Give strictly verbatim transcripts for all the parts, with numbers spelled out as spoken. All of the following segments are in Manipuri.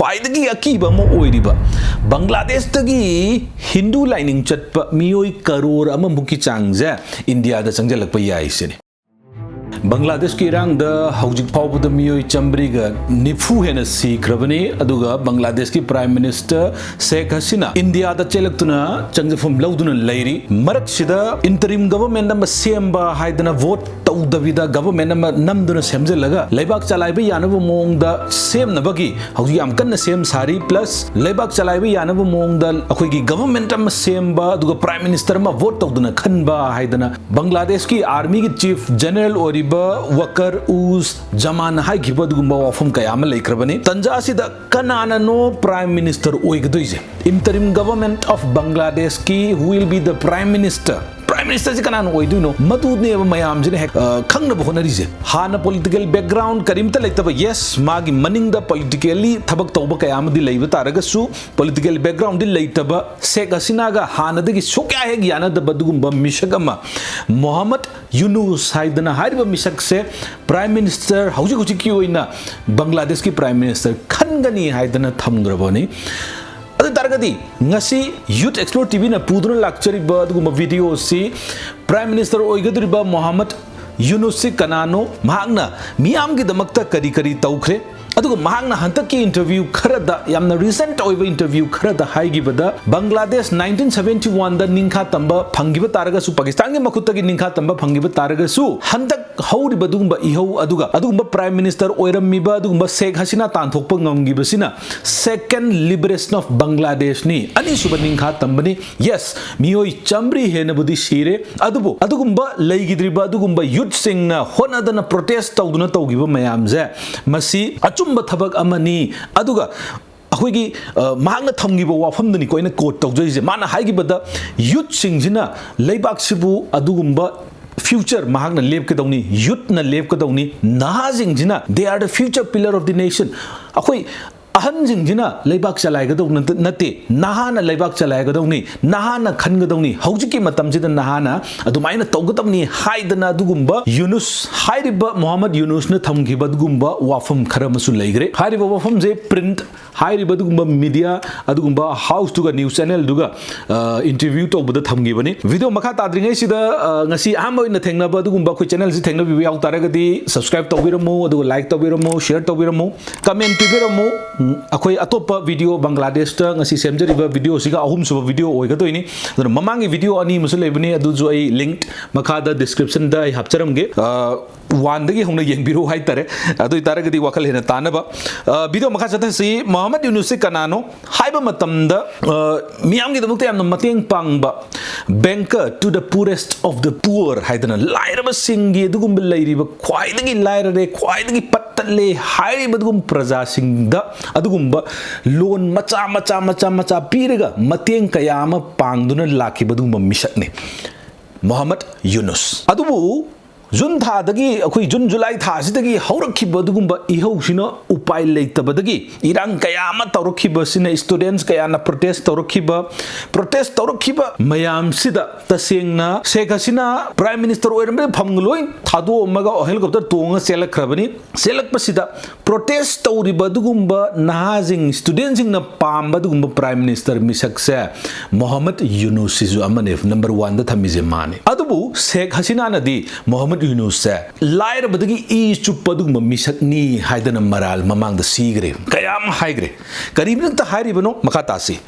ꯈ꯭ꯋꯥꯏꯗꯒꯤ ꯑꯀꯤꯕ ꯑꯃ ꯑꯣꯏꯔꯤꯕ ꯕꯪꯒ꯭ꯂꯥꯗꯦꯁꯇꯒꯤ ꯍꯤꯟꯗꯨ ꯂꯥꯏꯅꯤꯡ ꯆꯠꯄ ꯃꯤꯑꯣꯏ ꯀꯔꯣꯔ ꯑꯃꯃꯨꯛꯀꯤ ꯆꯥꯡꯁꯦ ꯏꯟꯗꯤꯌꯥꯗ ꯆꯪꯁꯤꯜꯂꯛꯄ ꯌꯥꯏ ꯁꯤꯅꯤ꯫ ꯕꯪꯒ꯭ꯂꯥꯗꯦꯁꯀꯤ ꯏꯔꯥꯡꯗ ꯍꯧꯖꯤꯛ ꯐꯥꯎꯕꯗ ꯃꯤꯑꯣꯏ ꯆꯥꯃꯔꯤꯒ ꯅꯤꯐꯨ ꯍꯦꯟꯅ ꯁꯤꯈ꯭ꯔꯕꯅꯤ꯫ ꯑꯗꯨꯒ ꯕꯪꯒ꯭ꯂꯥꯗꯦꯁꯀꯤ Prime Minister ꯁꯦꯈ ꯍꯁꯤꯅꯥ ꯏꯟꯗꯤꯌꯥꯗ ꯆꯦꯜꯂꯛꯇꯨꯅ ꯆꯪꯖꯐꯝ ꯂꯧꯗꯨꯅ ꯂꯩꯔꯤ꯫ ꯃꯔꯛꯁꯤꯗ interim government ꯑꯃ ꯁꯦꯝꯕ ꯍꯥꯏꯗꯅ vote ꯇꯧꯗꯕꯤꯗ government ꯑꯃ ꯅꯝꯗꯨꯅ ꯁꯦꯝꯖꯤꯜꯂꯒ ꯂꯩꯕꯥꯛ ꯆꯂꯥꯏꯕ ꯌꯥꯅꯕ ꯃꯑꯣꯡꯗ ꯁꯦꯝꯅꯕꯒꯤ ꯍꯧꯖꯤꯛ ꯌꯥꯝ ꯀꯟꯅ ꯁꯦꯝ ꯁꯥꯔꯤ꯫ Plus ꯂꯩꯕꯥꯛ ꯆꯂꯥꯏꯕ ꯌꯥꯅꯕ ꯃꯑꯣꯡꯗ ꯑꯩꯈꯣꯏꯒꯤ government ꯑꯃ ꯁꯦꯝꯕ, ꯑꯗꯨꯒ Prime Minister ꯑꯃ vote ꯇꯧꯗꯨꯅ ꯈꯟꯕ ꯍꯥꯏꯗꯅ ꯕꯪꯒ꯭ꯂꯥꯗꯦꯁꯀꯤ armyꯒꯤ Chief General ꯑꯣꯏꯔꯤꯕ ꯋꯀꯔ ꯎꯖ ꯖꯃꯥꯟꯅ ꯍꯥꯏꯈꯤꯕ ꯑꯗꯨꯒꯨꯝꯕ ꯋꯥꯐꯝ ꯀꯌꯥ ꯑꯃ ꯂꯩꯈ꯭ꯔꯕꯅꯤ꯫ ꯇꯟꯖꯥ ꯑꯁꯤꯗ ꯀꯅꯥꯅꯅꯣ Prime Minister ꯑꯣꯏꯒꯗꯣꯏꯁꯦ? Interim Government of Bangladeshꯀꯤ who will be the Prime Minister? Prime Ministerꯁꯤ ꯀꯅꯥꯅ ꯑꯣꯏꯗꯣꯏꯅꯣ? ꯃꯗꯨꯅꯦꯕ ꯃꯌꯥꯝꯁꯤꯅ ꯍꯦꯛ, ꯑ, ꯈꯪꯅꯕ ꯍꯣꯠꯅꯔꯤꯁꯦ꯫ ꯍꯥꯟꯅ political background ꯀꯔꯤꯝꯇ ꯂꯩꯇꯕ, yes, ꯃꯥꯒꯤ ꯃꯅꯤꯡꯗ politically ꯊꯕꯛ ꯇꯧꯕ ꯀꯌꯥ ꯑꯃꯗꯤ ꯂꯩꯕ ꯇꯥꯔꯒꯁꯨ, political backgroundꯗꯤ ꯂꯩꯇꯕ, ꯁꯦꯈ ꯍꯁꯤꯅꯥꯒ ꯍꯥꯟꯅꯗꯒꯤ ꯁꯨꯛꯌꯥ ꯍꯦꯛ ꯌꯥꯅꯗꯕ ꯑꯗꯨꯒꯨꯝꯕ ꯃꯤꯁꯛ ꯑꯃ, ꯃꯣꯍꯝꯃꯗ ꯌꯨꯅꯨꯁ ꯍꯥꯏꯗꯅ ꯍꯥꯏꯔꯤꯕ ꯃꯤꯁꯛꯁꯦ Prime Minister, ꯍꯧꯖꯤꯛ ꯍꯧꯖꯤꯛꯀꯤ ꯑꯣꯏꯅ ꯕꯪꯒ꯭ꯂꯥꯗꯦꯁꯀꯤ Prime Minister ꯈꯟꯒꯅꯤ ꯍꯥꯏꯗꯅ ꯊꯝꯈ꯭ꯔꯕꯅꯤ꯫ ꯑꯗꯨ ꯇꯥꯔꯒꯗꯤ ꯉꯁꯤ Youth Explore TVꯅ ꯄꯨꯗꯨꯅ ꯂꯥꯛꯆꯔꯤꯕ ꯑꯗꯨꯒꯨꯝꯕ video ꯑꯁꯤ Prime Minister ꯑꯣꯏꯒꯗꯧꯔꯤꯕ ꯃꯣꯍꯝꯃꯗ ꯌꯨꯅꯨꯁꯁꯤ ꯀꯅꯥꯅꯣ, ꯃꯍꯥꯛꯅ ꯃꯤꯌꯥꯝꯒꯤꯗꯃꯛꯇ ꯀꯔꯤ ꯀꯔꯤ ꯇꯧꯈ꯭ꯔꯦ, ꯑꯗꯨꯒ ꯃꯍꯥꯛꯅ ꯍꯟꯗꯛꯀꯤ interview ꯈꯔꯗ, ꯌꯥꯝꯅ recent ꯑꯣꯏꯕ interview ꯈꯔꯗ ꯍꯥꯏꯈꯤꯕꯗ, ꯕꯪꯒ꯭ꯂꯥꯗꯦꯁ nineteen seventy oneꯗ ꯅꯤꯡꯈꯥ ꯇꯝꯕ ꯐꯪꯈꯤꯕ ꯇꯥꯔꯒꯁꯨ, ꯄꯥꯀꯤꯁꯇꯥꯟꯒꯤ ꯃꯈꯨꯠꯇꯒꯤ ꯅꯤꯡꯈꯥ ꯇꯝꯕ ꯐꯪꯈꯤꯕ ꯇꯥꯔꯒꯁꯨ, ꯍꯟꯗꯛ ꯍꯧꯔꯤꯕ ꯑꯗꯨꯒꯨꯝꯕ ꯏꯍꯧ, ꯑꯗꯨꯒ ꯑꯗꯨꯒꯨꯝꯕ Prime Minister ꯑꯣꯏꯔꯝꯃꯤꯕ ꯑꯗꯨꯒꯨꯝꯕ ꯁꯦꯈ ꯍꯁꯤꯅꯥ ꯇꯥꯟꯊꯣꯛꯄ ꯉꯝꯈꯤꯕꯁꯤꯅ second liberation of Bangladeshꯅꯤ, ꯑꯅꯤꯁꯨꯕ ꯅꯤꯡꯈꯥ ꯇꯝꯕꯅꯤ꯫ Yes, ꯃꯤꯑꯣꯏ ꯆꯥꯃꯔꯤ ꯍꯦꯟꯅꯕꯨꯗꯤ ꯁꯤꯔꯦ, ꯑꯗꯨꯕꯨ ꯑꯗꯨꯒꯨꯝꯕ ꯂꯩꯈꯤꯗ꯭ꯔꯤꯕ ꯑꯗꯨꯒꯨꯝꯕ youthꯁꯤꯡꯅ ꯍꯣꯠꯅꯗꯅ protest ꯇꯧꯗꯨꯅ ꯇꯧꯈꯤꯕ ꯃꯌꯥꯝꯁꯦ, ꯃꯁꯤ ꯑꯆꯨꯝꯕ ꯊꯕꯛ ꯑꯃꯅꯤ꯫ ꯑꯗꯨꯒ ꯑꯩꯈꯣꯏꯒꯤ, ꯑ, ꯃꯍꯥꯛꯅ ꯊꯝꯈꯤꯕ ꯋꯥꯐꯝꯗꯨꯅꯤꯀꯣ ꯑꯩꯅ quote ꯇꯧꯖꯔꯤꯁꯦ꯫ ꯃꯥꯅ ꯍꯥꯏꯈꯤꯕꯗ, youthꯁꯤꯡꯁꯤꯅ ꯂꯩꯕꯥꯛꯁꯤꯕꯨ ꯑꯗꯨꯒꯨꯝꯕ future ꯃꯍꯥꯛꯅ ꯂꯦꯞꯀꯗꯧꯅꯤ, youthꯅ ꯂꯦꯞꯀꯗꯧꯅꯤ, ꯅꯍꯥꯁꯤꯡꯁꯤꯅ they are the future pillar of the nation꯫ ꯑꯩꯈꯣꯏ ꯑꯍꯟꯁꯤꯡꯁꯤꯅ ꯂꯩꯕꯥꯛ ꯆꯂꯥꯏꯒꯗꯧ ꯅꯠꯇ- ꯅꯠꯇꯦ, ꯅꯍꯥꯅ ꯂꯩꯕꯥꯛ ꯆꯂꯥꯏꯒꯗꯧꯅꯤ, ꯅꯍꯥꯅ ꯈꯟꯒꯗꯧꯅꯤ, ꯍꯧꯖꯤꯛꯀꯤ ꯃꯇꯝꯁꯤꯗ ꯅꯍꯥꯅ ꯑꯗꯨꯃꯥꯏꯅ ꯇꯧꯒꯗꯕꯅꯤ ꯍꯥꯏꯗꯅ ꯑꯗꯨꯒꯨꯝꯕ ꯌꯨꯅꯨꯁ ꯍꯥꯏꯔꯤꯕ ꯃꯣꯍꯝꯃꯗ ꯌꯨꯅꯨꯁꯅ ꯊꯝꯈꯤꯕ ꯑꯗꯨꯒꯨꯝꯕ ꯋꯥꯐꯝ ꯈꯔ ꯑꯃꯁꯨ ꯂꯩꯈ꯭ꯔꯦ꯫ ꯍꯥꯏꯔꯤꯕ ꯋꯥꯐꯝꯁꯦ ꯄ꯭ꯔꯤꯟꯠ ꯍꯥꯏꯔꯤꯕ ꯑꯗꯨꯒꯨꯝꯕ ꯃꯤꯗꯤꯌꯥ, ꯑꯗꯨꯒꯨꯝꯕ ꯍꯥꯎꯁꯇꯨꯒ, ꯅ꯭ꯌꯨꯁ ꯆꯦꯅꯦꯜꯗꯨꯒ ꯏꯟꯇꯔꯚ꯭ꯌꯨ ꯇꯧꯕꯗ ꯊꯝꯈꯤꯕꯅꯤ꯫ ꯚꯤꯗꯤꯑꯣ ꯃꯈꯥ ꯇꯥꯗ꯭ꯔꯤꯉꯩꯁꯤꯗ, ꯑ, ꯉꯁꯤ ꯑꯍꯥꯟꯕ ꯑꯣꯏꯅ ꯊꯦꯡꯅꯕ ꯑꯗꯨꯒꯨꯝꯕ ꯑꯩꯈꯣꯏ ꯆꯦꯅꯦꯜꯁꯤ ꯊꯦꯡꯅꯕꯤꯕ ꯌꯥꯎ ꯇꯥꯔꯒꯗꯤ, ꯁꯕꯁꯀ꯭ꯔꯥꯏꯕ ꯇꯧꯕꯤꯔꯝꯃꯨ, ꯑꯗꯨꯒ ꯂꯥꯏꯛ ꯇꯧꯕꯤꯔꯝꯃꯨ, ꯁꯤꯌꯔ ꯇꯧꯕꯤꯔꯝꯃꯨ, ꯀꯃꯦꯟ ꯄꯤꯕꯤꯔꯝꯃꯨ꯫ ꯎꯝ, ꯑꯩꯈꯣꯏ ꯑꯇꯣꯞꯄ ꯚꯤꯗꯤꯑꯣ, ꯕꯪꯒ꯭ꯂꯥꯗꯦꯁꯇ ꯉꯁꯤ ꯁꯦꯝꯖꯔꯤꯕ ꯚꯤꯗꯤꯑꯣꯁꯤꯒ ꯑꯍꯨꯝꯁꯨꯕ ꯚꯤꯗꯤꯑꯣ ꯑꯣꯏꯒꯗꯣꯏꯅꯤ꯫ ꯑꯗꯨꯅ ꯃꯃꯥꯡꯒꯤ ꯚꯤꯗꯤꯑꯣ ꯑꯅꯤ ꯑꯃꯁꯨ ꯂꯩꯕꯅꯤ, ꯑꯗꯨꯁꯨ ꯑꯩ ꯂꯤꯡꯛ ꯃꯈꯥꯗ ꯗꯤꯁꯀ꯭ꯔꯤꯞꯁꯟꯗ ꯑꯩ ꯍꯥꯞꯆꯔꯝꯒꯦ꯫ ꯑ, ꯋꯥꯟꯗꯒꯤ ꯍꯧꯅ ꯌꯦꯡꯕꯤꯔꯛꯎ ꯍꯥꯏꯇꯥꯔꯦ꯫ ꯑꯗꯨ ꯑꯣꯏꯇꯥꯔꯒꯗꯤ ꯋꯥꯈꯜ ꯍꯦꯟꯅ ꯇꯥꯅꯕ꯫ ꯑ, ꯚꯤꯗꯤꯑꯣ ꯃꯈꯥ ꯆꯠꯊꯁꯤ꯫ ꯃꯣꯍꯝꯃꯗ ꯌꯨꯅꯨꯁꯁꯤ ꯀꯅꯥꯅꯣ ꯍꯥꯏꯕ ꯃꯇꯝꯗ, ꯑ, ꯃꯤꯌꯥꯝꯒꯤꯗꯃꯛꯇ ꯌꯥꯝꯅ ꯃꯇꯦꯡ ꯄꯥꯡꯕ, banker to the poorest of the poor ꯍꯥꯏꯗꯅ, ꯂꯥꯏꯔꯕꯁꯤꯡꯒꯤ ꯑꯗꯨꯒꯨꯝꯕ ꯂꯩꯔꯤꯕ ꯈ꯭ꯋꯥꯏꯗꯒꯤ ꯂꯥꯏꯔꯔꯦ, ꯈ꯭ꯋꯥꯏꯗꯒꯤ ꯄꯠꯇꯠꯂꯦ ꯍꯥꯏꯔꯤꯕ ꯑꯗꯨꯒꯨꯝꯕ ꯄ꯭ꯔꯖꯥꯁꯤꯡꯗ ꯑꯗꯨꯒꯨꯝꯕ ꯂꯣꯟ ꯃꯆꯥ ꯃꯆꯥ ꯃꯆꯥ ꯃꯆꯥ ꯄꯤꯔꯒ ꯃꯇꯦꯡ ꯀꯌꯥ ꯑꯃ ꯄꯥꯡꯗꯨꯅ ꯂꯥꯛꯈꯤꯕ ꯑꯗꯨꯒꯨꯝꯕ ꯃꯤꯁꯛꯅꯤ ꯃꯣꯍꯝꯃꯗ ꯌꯨꯅꯨꯁ꯫ ꯑꯗꯨꯕꯨ ꯖꯨꯟ ꯊꯥꯗꯒꯤ, ꯑꯩꯈꯣꯏ ꯖꯨꯟ ꯖꯨꯂꯥꯏ ꯊꯥꯁꯤꯗꯒꯤ ꯍꯧꯔꯛꯈꯤꯕ ꯑꯗꯨꯒꯨꯝꯕ ꯏꯍꯧꯁꯤꯅ ꯎꯄꯥꯏ ꯂꯩꯇꯕꯗꯒꯤ ꯏꯔꯥꯡ ꯀꯌꯥ ꯑꯃ ꯇꯧꯔꯛꯈꯤꯕꯁꯤꯅ, ꯁ꯭ꯇꯨꯗꯦꯟꯠꯁ ꯀꯌꯥꯅ ꯄ꯭ꯔꯣꯇꯦꯁ ꯇꯧꯔꯛꯈꯤꯕ, ꯄ꯭ꯔꯣꯇꯦꯁ ꯇꯧꯔꯛꯈꯤꯕ ꯃꯌꯥꯝꯁꯤꯗ ꯇꯁꯦꯡꯅ ꯁꯦꯈ ꯍꯁꯤꯅꯥ ꯄ꯭ꯔꯥꯏꯝ ꯃꯤꯅꯤꯁꯇꯔ ꯑꯣꯏꯔꯝꯕꯗ ꯐꯝꯒ ꯂꯣꯏ ꯊꯥꯗꯣꯛꯑꯝꯃꯒ ꯍꯦꯂꯤꯀꯣꯞꯇꯔ ꯇꯣꯡꯉ ꯆꯦꯜꯂꯛꯈ꯭ꯔꯕꯅꯤ꯫ ꯆꯦꯜꯂꯛꯄꯁꯤꯗ ꯄ꯭ꯔꯣꯇꯦꯁ ꯇꯧꯔꯤꯕ ꯑꯗꯨꯒꯨꯝꯕ ꯅꯍꯥꯁꯤꯡ, ꯁ꯭ꯇꯨꯗꯦꯟꯠꯁꯤꯡꯅ ꯄꯥꯝꯕ ꯑꯗꯨꯒꯨꯝꯕ ꯄ꯭ꯔꯥꯏꯝ ꯃꯤꯅꯤꯁꯇꯔ ꯃꯤꯁꯛꯁꯦ ꯃꯣꯍꯝꯃꯗ ꯌꯨꯅꯨꯁꯁꯤꯁꯨ ꯑꯃꯅꯦ, ꯅꯝꯕꯔ ꯋꯥꯟꯗ ꯊꯝꯃꯤꯁꯦ ꯃꯥꯅꯦ꯫ ꯑꯗꯨꯕꯨ ꯁꯦꯈ ꯍꯁꯤꯅꯥꯅꯗꯤ ꯃꯣꯍꯝꯃꯗ ꯌꯨꯅꯨꯁꯁꯦ ꯂꯥꯏꯔꯕꯗꯒꯤ ꯏ ꯆꯨꯞꯄ ꯑꯗꯨꯒꯨꯝꯕ ꯃꯤꯁꯛꯅꯤ ꯍꯥꯏꯗꯅ ꯃꯔꯥꯜ ꯃꯃꯥꯡꯗ ꯁꯤꯈ꯭ꯔꯦ, ꯀꯌꯥ ꯑꯃ ꯍꯥꯏꯈ꯭ꯔꯦ꯫ ꯀꯔꯤꯒꯤꯗꯃꯛꯇ ꯍꯥꯏꯔꯤꯕꯅꯣ? ꯃꯈꯥ ꯇꯥꯁꯤ꯫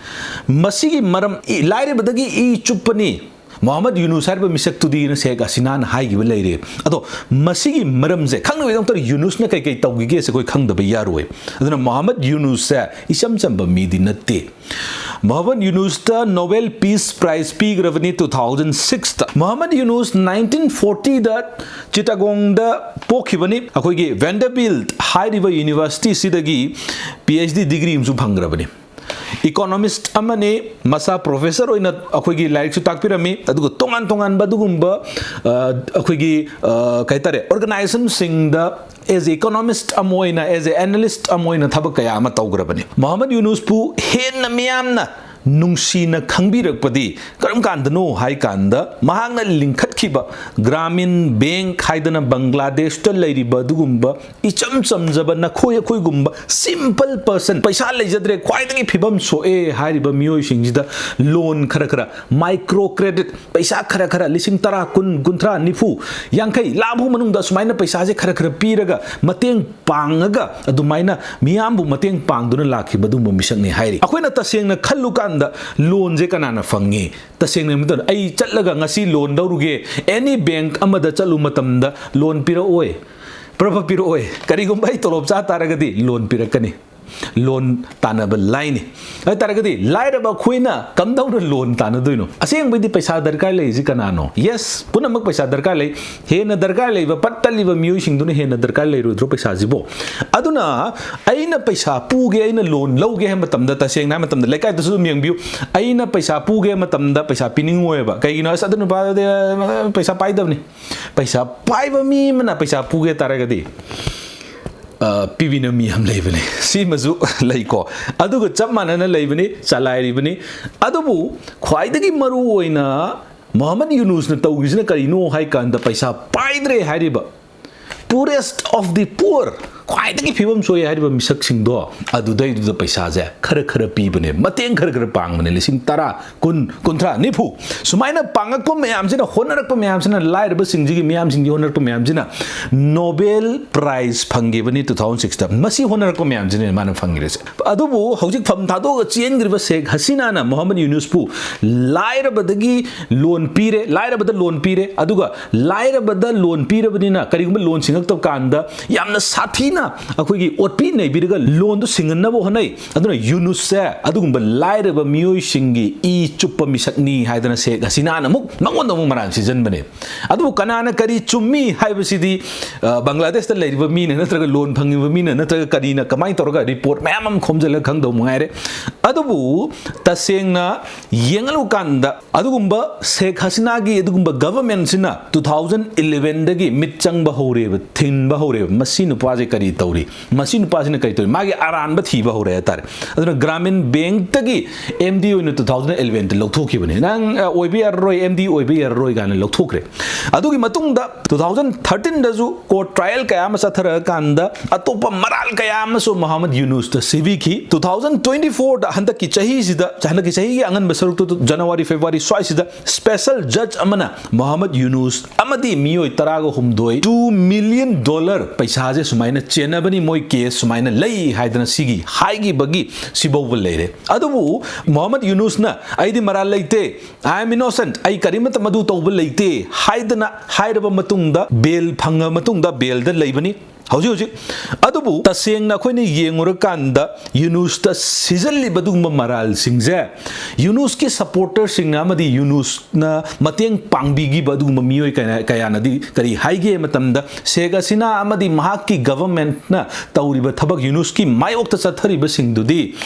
ꯃꯁꯤꯒꯤ ꯃꯔꯝ, ꯏ-, ꯂꯥꯏꯔꯕꯗꯒꯤ ꯏ ꯆꯨꯞꯄꯅꯤ ꯃꯣꯍꯝꯃꯗ ꯌꯨꯅꯨꯁ ꯍꯥꯏꯔꯤꯕ ꯃꯤꯁꯛꯇꯨꯗꯤꯅ ꯁꯦꯈ ꯍꯁꯤꯅꯥꯅ ꯍꯥꯏꯈꯤꯕ ꯂꯩꯔꯦ꯫ ꯑꯗꯣ ꯃꯁꯤꯒꯤ ꯃꯔꯝꯁꯦ ꯈꯪꯅꯕꯒꯤꯗꯃꯛꯇ ꯌꯨꯅꯨꯁꯅ ꯀꯩꯀꯩ ꯇꯧꯈꯤꯒꯦꯁꯦ ꯑꯩꯈꯣꯏ ꯈꯪꯗꯕ ꯌꯥꯔꯣꯏ꯫ ꯑꯗꯨꯅ ꯃꯣꯍꯝꯃꯗ ꯌꯨꯅꯨꯁꯁꯦ ꯏꯆꯝ ꯆꯝꯕ ꯃꯤꯗꯤ ꯅꯠꯇꯦ꯫ ꯃꯣꯍꯝꯃꯗ ꯌꯨꯅꯨꯁꯇ ꯅꯣꯕꯦꯜ ꯄꯤꯁ ꯄ꯭ꯔꯥꯏꯖ ꯄꯤꯈ꯭ꯔꯕꯅꯤ two thousand sixꯇ꯫ ꯃꯣꯍꯝꯃꯗ ꯌꯨꯅꯨꯁ nineteen fortyꯗ ꯆꯤꯇꯥꯒꯣꯡꯗ ꯄꯣꯛꯈꯤꯕꯅꯤ꯫ ꯑꯩꯈꯣꯏꯒꯤ ꯚꯦꯟꯗꯔꯕꯤꯜꯠ ꯍꯥꯏꯔꯤꯕ ꯌꯨꯅꯤꯚꯔꯁꯤꯇꯤꯁꯤꯗꯒꯤ ꯄꯤ ꯑꯩꯆ ꯗꯤ ꯗꯤꯒ꯭ꯔꯤ ꯑꯃꯁꯨ ꯐꯪꯈ꯭ꯔꯕꯅꯤ꯫ ꯏꯀꯣꯅꯣꯃꯤꯁ ꯑꯃꯅꯤ, ꯃꯁꯥ ꯄ꯭ꯔꯣꯐꯦꯁꯔ ꯑꯣꯏꯅ ꯑꯩꯈꯣꯏꯒꯤ ꯂꯥꯏꯔꯤꯛꯁꯨ ꯇꯥꯛꯄꯤꯔꯝꯃꯤ, ꯑꯗꯨꯒ ꯇꯣꯉꯥꯟ ꯇꯣꯉꯥꯟꯕ ꯑꯗꯨꯒꯨꯝꯕ, ꯑ, ꯑꯩꯈꯣꯏꯒꯤ, ꯑ, ꯀꯩ ꯍꯥꯏꯇꯥꯔꯦ, ꯑꯣꯔꯒꯅꯥꯏꯖꯦꯁꯟꯁꯤꯡꯗ as a economist ꯑꯃ ꯑꯣꯏꯅ, as a analyst ꯑꯃ ꯑꯣꯏꯅ ꯊꯕꯛ ꯀꯌꯥ ꯑꯃ ꯇꯧꯈ꯭ꯔꯕꯅꯤ꯫ ꯃꯣꯍꯝꯃꯗ ꯌꯨꯅꯨꯁꯄꯨ ꯍꯦꯟꯅ ꯃꯤꯌꯥꯝꯅ ꯅꯨꯡꯁꯤꯅ ꯈꯪꯕꯤꯔꯛꯄꯗꯤ ꯀꯔꯝ ꯀꯥꯟꯗꯅꯣ ꯍꯥꯏ ꯀꯥꯟꯗ, ꯃꯍꯥꯛꯅ ꯂꯤꯡꯈꯠꯈꯤꯕ ꯒ꯭ꯔꯥꯃꯤꯟ ꯕꯦꯡꯛ ꯍꯥꯏꯗꯅ ꯕꯪꯒ꯭ꯂꯥꯗꯦꯁꯇ ꯂꯩꯔꯤꯕ ꯑꯗꯨꯒꯨꯝꯕ ꯏꯆꯝ ꯆꯝꯖꯕ ꯅꯈꯣꯏ ꯑꯩꯈꯣꯏꯒꯨꯝꯕ simple person, ꯄꯩꯁꯥ ꯂꯩꯖꯗ꯭ꯔꯦ, ꯈ꯭ꯋꯥꯏꯗꯒꯤ ꯐꯤꯕꯝ ꯁꯣꯛꯑꯦ ꯍꯥꯏꯔꯤꯕ ꯃꯤꯑꯣꯏꯁꯤꯡꯁꯤꯗ ꯂꯣꯟ ꯈꯔ ꯈꯔ, ꯃꯥꯏꯀ꯭ꯔꯣ ꯀ꯭ꯔꯦꯗꯤꯠ, ꯄꯩꯁꯥ ꯈꯔ ꯈꯔ, ꯂꯤꯁꯤꯡ ꯇꯔꯥ, ꯀꯨꯟ, ꯀꯨꯟꯊ꯭ꯔꯥ, ꯅꯤꯐꯨ, ꯌꯥꯡꯈꯩ, ꯂꯥꯛ ꯑꯃ ꯃꯅꯨꯡꯗ ꯑꯁꯨꯃꯥꯏꯅ ꯄꯩꯁꯥꯁꯦ ꯈꯔ ꯈꯔ ꯄꯤꯔꯒ ꯃꯇꯦꯡ ꯄꯥꯡꯉꯒ ꯑꯗꯨꯃꯥꯏꯅ ꯃꯤꯌꯥꯝꯕꯨ ꯃꯇꯦꯡ ꯄꯥꯡꯗꯨꯅ ꯂꯥꯛꯈꯤꯕ ꯑꯗꯨꯒꯨꯝꯕ ꯃꯤꯁꯛꯅꯤ ꯍꯥꯏꯔꯤ꯫ ꯑꯩꯈꯣꯏꯅ ꯇꯁꯦꯡꯅ ꯈꯜꯂꯨꯀꯥꯟꯗ ꯂꯣꯟꯁꯦ ꯀꯅꯥꯅ ꯐꯪꯉꯤ? ꯇꯁꯦꯡꯅ ꯍꯥꯏꯕ ꯃꯇꯝꯗ ꯑꯩ ꯆꯠꯂꯒ ꯉꯁꯤ ꯂꯣꯟ ꯂꯧꯔꯨꯒꯦ, ꯑꯦꯅꯤ ꯕꯦꯡꯛ ꯑꯃꯗ ꯆꯠꯂꯨ ꯃꯇꯝꯗ ꯂꯣꯟ ꯄꯤꯔꯛꯑꯣꯏ, ꯄ꯭ꯔꯚ ꯄꯤꯔꯛꯑꯣꯏ꯫ ꯀꯔꯤꯒꯨꯝꯕ ꯑꯩ ꯇꯣꯂꯣꯞ ꯆꯥ ꯇꯥꯔꯒꯗꯤ ꯂꯣꯟ ꯄꯤꯔꯛꯀꯅꯤ꯫ ꯂꯣꯟ ꯇꯥꯟꯅꯕ ꯂꯥꯏꯅꯤ꯫ ꯑꯗꯨ ꯇꯥꯔꯒꯗꯤ ꯂꯥꯏꯔꯕ ꯑꯩꯈꯣꯏꯅ ꯀꯝꯗꯧꯅ ꯂꯣꯟ ꯇꯥꯟꯅꯗꯣꯏꯅꯣ? ꯑꯁꯦꯡꯕꯩꯗꯤ ꯄꯩꯁꯥ ꯗꯔꯀꯥꯔ ꯂꯩꯔꯤꯁꯤ ꯀꯅꯥꯅꯣ? ꯌꯦꯁ, ꯄꯨꯝꯅꯃꯛ ꯄꯩꯁꯥ ꯗꯔꯀꯥꯔ ꯂꯩ꯫ ꯍꯦꯟꯅ ꯗꯔꯀꯥꯔ ꯂꯩꯕ, ꯄꯠ ꯇꯠꯂꯤꯕ ꯃꯤꯑꯣꯏꯁꯤꯡꯗꯨꯅ ꯍꯦꯟꯅ ꯗꯔꯀꯥꯔ ꯂꯩꯔꯣꯏꯗ꯭ꯔꯣ ꯄꯩꯁꯥꯁꯤꯕꯣ? ꯑꯗꯨꯅ ꯑꯩꯅ ꯄꯩꯁꯥ ꯄꯨꯒꯦ, ꯑꯩꯅ ꯂꯣꯟ ꯂꯧꯒꯦ ꯍꯥꯏꯕ ꯃꯇꯝꯗ, ꯇꯁꯦꯡꯅ ꯍꯥꯏꯕ ꯃꯇꯝꯗ, ꯂꯩꯀꯥꯏꯗꯁꯨ ꯑꯗꯨꯝ ꯌꯦꯡꯕꯤꯌꯨ, ꯑꯩꯅ ꯄꯩꯁꯥ ꯄꯨꯒꯦ ꯍꯥꯏꯕ ꯃꯇꯝꯗ ꯄꯩꯁꯥ ꯄꯤꯅꯤꯡꯉꯣꯏꯕ꯫ ꯀꯩꯒꯤꯅꯣ? ꯑꯁ, ꯑꯗꯨ ꯅꯨꯄꯥꯗꯨꯗꯤ, ꯑ, ꯄꯩꯁꯥ ꯄꯥꯏꯗꯕꯅꯤ꯫ ꯄꯩꯁꯥ ꯄꯥꯏꯕ ꯃꯤ ꯑꯃꯅ ꯄꯩꯁꯥ ꯄꯨꯒꯦ ꯇꯥꯔꯒꯗꯤ, ꯑ, ꯄꯤꯕꯤꯅꯕ ꯃꯤ ꯌꯥꯝ ꯂꯩꯕꯅꯦ꯫ ꯁꯤꯃꯁꯨ ꯂꯩꯀꯣ꯫ ꯑꯗꯨꯒ ꯆꯞ ꯃꯥꯟꯅꯅ ꯂꯩꯕꯅꯤ, ꯆꯂꯥꯏꯔꯤꯕꯅꯤ꯫ ꯑꯗꯨꯕꯨ ꯈ꯭ꯋꯥꯏꯗꯒꯤ ꯃꯔꯨ ꯑꯣꯏꯅ ꯃꯣꯍꯝꯃꯗ ꯌꯨꯅꯨꯁꯅ ꯇꯧꯔꯤꯁꯤꯅ ꯀꯔꯤꯅꯣ ꯍꯥꯏ ꯀꯥꯟꯗ, ꯄꯩꯁꯥ ꯄꯥꯏꯗ꯭ꯔꯦ ꯍꯥꯏꯔꯤꯕ poorest of the poor, ꯈ꯭ꯋꯥꯏꯗꯒꯤ ꯐꯤꯕꯝ ꯁꯣꯛꯑꯦ ꯍꯥꯏꯔꯤꯕ ꯃꯤꯁꯛꯁꯤꯡꯗꯣ, ꯑꯗꯨꯗꯩꯗꯨꯗ ꯄꯩꯁꯥꯁꯦ ꯈꯔ ꯈꯔ ꯄꯤꯕꯅꯦ, ꯃꯇꯦꯡ ꯈꯔ ꯈꯔ ꯄꯥꯡꯕꯅꯦ, ꯂꯤꯁꯤꯡ ꯇꯔꯥ, ꯀꯨꯟ, ꯀꯨꯟꯊ꯭ꯔꯥ, ꯅꯤꯐꯨ꯫ ꯁꯨꯃꯥꯏꯅ ꯄꯥꯡꯉꯛꯄ ꯃꯌꯥꯝꯁꯤꯅ, ꯍꯣꯠꯅꯔꯛꯄ ꯃꯌꯥꯝꯁꯤꯅ, ꯂꯥꯏꯔꯕꯁꯤꯡꯁꯤꯒꯤ ꯃꯤꯌꯥꯝꯁꯤꯡꯒꯤ ꯍꯣꯠꯅꯔꯛꯄ ꯃꯌꯥꯝꯁꯤꯅ ꯅꯣꯕꯦꯜ ꯄ꯭ꯔꯥꯏꯖ ꯐꯪꯈꯤꯕꯅꯤ two thousand sixꯇ꯫ ꯃꯁꯤ ꯍꯣꯠꯅꯔꯛꯄ ꯃꯌꯥꯝꯁꯤꯅ ꯃꯥꯅ ꯐꯪꯈꯤꯔꯤꯁꯦ꯫ ꯑꯗꯨꯕꯨ ꯍꯧꯖꯤꯛ ꯐꯝ ꯊꯥꯗꯣꯛꯑꯒ ꯆꯦꯟꯈ꯭ꯔꯤꯕ ꯁꯦꯈ ꯍꯁꯤꯅꯥꯅ ꯃꯣꯍꯝꯃꯗ ꯌꯨꯅꯨꯁꯄꯨ ꯂꯥꯏꯔꯕꯗꯒꯤ ꯂꯣꯟ ꯄꯤꯔꯦ, ꯂꯥꯏꯔꯕꯗ ꯂꯣꯟ ꯄꯤꯔꯦ, ꯑꯗꯨꯒ ꯂꯥꯏꯔꯕꯗ ꯂꯣꯟ ꯄꯤꯔꯕꯅꯤꯅ ꯀꯔꯤꯒꯨꯝꯕ ꯂꯣꯟ ꯁꯤꯡꯉꯛꯇꯕ ꯀꯥꯟꯗ ꯌꯥꯝꯅ ꯁꯥꯊꯤꯅ ꯑꯩꯈꯣꯏꯒꯤ ꯑꯣꯠꯄꯤ ꯅꯩꯕꯤꯔꯒ ꯂꯣꯟꯗꯨ ꯁꯤꯡꯍꯟꯅꯕ ꯍꯣꯠꯅꯩ꯫ ꯑꯗꯨꯅ ꯌꯨꯅꯨꯁꯁꯦ ꯑꯗꯨꯒꯨꯝꯕ ꯂꯥꯏꯔꯕ ꯃꯤꯑꯣꯏꯁꯤꯡꯒꯤ ꯏ ꯆꯨꯞꯄ ꯃꯤꯁꯛꯅꯤ ꯍꯥꯏꯗꯅ ꯁꯦꯈ ꯍꯁꯤꯅꯥꯅ ꯑꯃꯨꯛ ꯃꯉꯣꯟꯗ ꯑꯃꯨꯛ ꯃꯔꯥꯜ ꯁꯤꯖꯟꯕꯅꯦ꯫ ꯑꯗꯨꯕꯨ ꯀꯅꯥꯅ ꯀꯔꯤ ꯆꯨꯝꯃꯤ ꯍꯥꯏꯕꯁꯤꯗꯤ, ꯑ, ꯕꯪꯒ꯭ꯂꯥꯗꯦꯁꯇ ꯂꯩꯔꯤꯕ ꯃꯤꯅ ꯅꯠꯇ꯭ꯔꯒ ꯂꯣꯟ ꯐꯪꯉꯤꯕ ꯃꯤꯅ ꯅꯠꯇ꯭ꯔꯒ ꯀꯔꯤꯅ ꯀꯃꯥꯏꯅ ꯇꯧꯔꯒ ꯔꯤꯄꯣꯔꯠ ꯃꯌꯥꯝ ꯑꯃ ꯈꯣꯝꯖꯤꯜꯂꯒ ꯈꯪꯗꯧ ꯃꯉꯥꯏꯔꯦ꯫ ꯑꯗꯨꯕꯨ ꯇꯁꯦꯡꯅ ꯌꯦꯡꯂꯨꯀꯥꯟꯗ ꯑꯗꯨꯒꯨꯝꯕ ꯁꯦꯈ ꯍꯁꯤꯅꯥꯒꯤ ꯑꯗꯨꯒꯨꯝꯕ ꯒꯚꯔꯟꯃꯦꯟꯠꯁꯤꯅ two thousand elevenꯗꯒꯤ ꯃꯤꯠ ꯆꯪꯕ ꯍꯧꯔꯦꯕ, ꯊꯤꯡꯕ ꯍꯧꯔꯦꯕ, ꯃꯁꯤ ꯅꯨꯄꯥꯁꯦ ꯀꯔꯤ ꯇꯧꯔꯤ, ꯃꯁꯤ ꯅꯨꯄꯥꯁꯤꯅ ꯀꯔꯤ ꯇꯧꯔꯤ, ꯃꯥꯒꯤ ꯑꯔꯥꯟꯕ ꯊꯤꯕ ꯍꯧꯔꯦ ꯍꯥꯏꯇꯥꯔꯦ꯫ ꯑꯗꯨꯅ ꯒ꯭ꯔꯥꯃꯤꯟ ꯕꯦꯡꯛꯇꯒꯤ MD ꯑꯣꯏꯅ two thousand elevenꯗ ꯂꯧꯊꯣꯛꯈꯤꯕꯅꯦ꯫ ꯅꯪ, ꯑ, ꯑꯣꯏꯕ ꯌꯥꯔꯔꯣꯏ, MD ꯑꯣꯏꯕ ꯌꯥꯔꯔꯣꯏ ꯀꯥꯏꯅ ꯂꯧꯊꯣꯛꯈ꯭ꯔꯦ꯫ ꯑꯗꯨꯒꯤ ꯃꯇꯨꯡꯗ two thousand thirteenꯗꯁꯨ ꯀꯣꯔꯠ ꯇ꯭ꯔꯥꯏꯌꯦꯜ ꯀꯌꯥ ꯑꯃ ꯆꯠꯊꯔꯀꯥꯟꯗ ꯑꯇꯣꯞꯄ ꯃꯔꯥꯜ ꯀꯌꯥ ꯑꯃꯁꯨ ꯃꯣꯍꯝꯃꯗ ꯌꯨꯅꯨꯁꯇ ꯁꯤꯕꯤꯈꯤ꯫ Two thousand twenty fourꯗ, ꯍꯟꯗꯛꯀꯤ ꯆꯍꯤꯁꯤꯗ, ꯍꯟꯗꯛꯀꯤ ꯆꯍꯤꯒꯤ ꯑꯉꯟꯕ ꯁꯔꯨꯛꯇꯨ, ꯖꯅꯋꯥꯔꯤ, ꯐꯦꯕ꯭ꯔꯨꯋꯥꯔꯤ ꯁ꯭ꯋꯥꯏꯁꯤꯗ special judge ꯑꯃꯅ ꯃꯣꯍꯝꯃꯗ ꯌꯨꯅꯨꯁ ꯑꯃꯗꯤ ꯃꯤꯑꯣꯏ ꯇꯔꯥꯒ ꯍꯨꯝꯗꯣꯏ two million dollar ꯄꯩꯁꯥꯁꯦ ꯁꯨꯃꯥꯏꯅ ꯆꯦꯟꯅꯕꯅꯤ, ꯃꯣꯏ ꯀꯦꯁ ꯁꯨꯃꯥꯏꯅ ꯂꯩ ꯍꯥꯏꯗꯅ ꯁꯤꯒꯤ ꯍꯥꯏꯈꯤꯕꯒꯤ ꯁꯤꯐꯥꯎꯕ ꯂꯩꯔꯦ꯫ ꯑꯗꯨꯕꯨ ꯃꯣꯍꯝꯃꯗ ꯌꯨꯅꯨꯁꯅ "ꯑꯩꯗꯤ ꯃꯔꯥꯜ ꯂꯩꯇꯦ, I am innocent, ꯑꯩ ꯀꯔꯤꯃꯠꯇ ꯃꯗꯨ ꯇꯧꯕ ꯂꯩꯇꯦ" ꯍꯥꯏꯗꯅ ꯍꯥꯏꯔꯕ ꯃꯇꯨꯡꯗ, ꯕꯦꯜ ꯐꯪꯉꯕ ꯃꯇꯨꯡꯗ ꯕꯦꯜꯗ ꯂꯩꯕꯅꯤ ꯍꯧꯖꯤꯛ ꯍꯧꯖꯤꯛ꯫ ꯑꯗꯨꯕꯨ ꯇꯁꯦꯡꯅ ꯑꯩꯈꯣꯏꯅ ꯌꯦꯡꯉꯨꯔꯀꯥꯟꯗ ꯌꯨꯅꯨꯁꯇ ꯁꯤꯖꯜꯂꯤꯕ ꯑꯗꯨꯒꯨꯝꯕ ꯃꯔꯥꯜꯁꯤꯡꯁꯦ ꯌꯨꯅꯨꯁꯀꯤ ꯁꯄꯣꯔꯇꯔꯁꯤꯡꯅ ꯑꯃꯗꯤ ꯌꯨꯅꯨꯁꯅ ꯃꯇꯦꯡ ꯄꯥꯡꯕꯤꯈꯤꯕ ꯑꯗꯨꯒꯨꯝꯕ ꯃꯤꯑꯣꯏ ꯀꯌꯥ-, ꯀꯌꯥꯅꯗꯤ ꯀꯔꯤ ꯍꯥꯏꯒꯦ ꯃꯇꯝꯗ, ꯁꯦꯈ ꯍꯁꯤꯅꯥ ꯑꯃꯗꯤ ꯃꯍꯥꯛꯀꯤ ꯒꯚꯔꯟꯃꯦꯟꯠꯅ ꯇꯧꯔꯤꯕ ꯊꯕꯛ, ꯌꯨꯅꯨꯁꯀꯤ ꯃꯥꯌꯣꯛꯇ ꯆꯠꯊꯔꯤꯕꯁꯤꯡꯗꯨꯗꯤ